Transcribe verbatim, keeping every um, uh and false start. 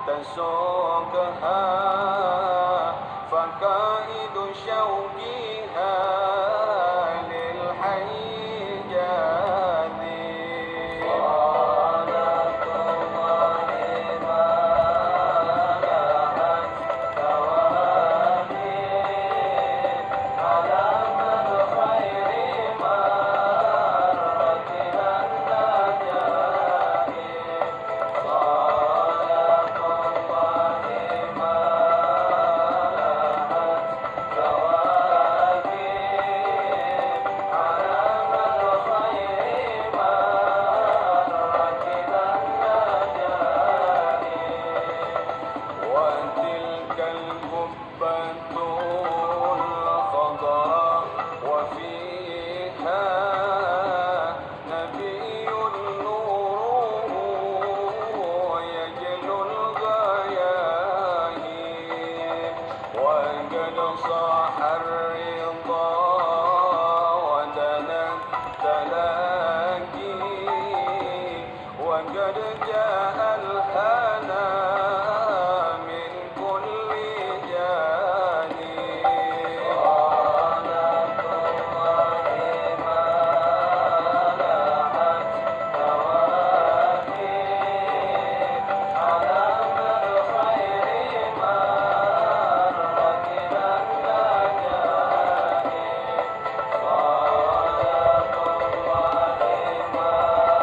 تسوقها فقائد شوقها للحيجاز. صلاة الله ما لاحت كواكب على من خير مرت لنا جائب. وتلك القبة الخضراء وفيها نبي نوره يجلو الغياهي، وقد صار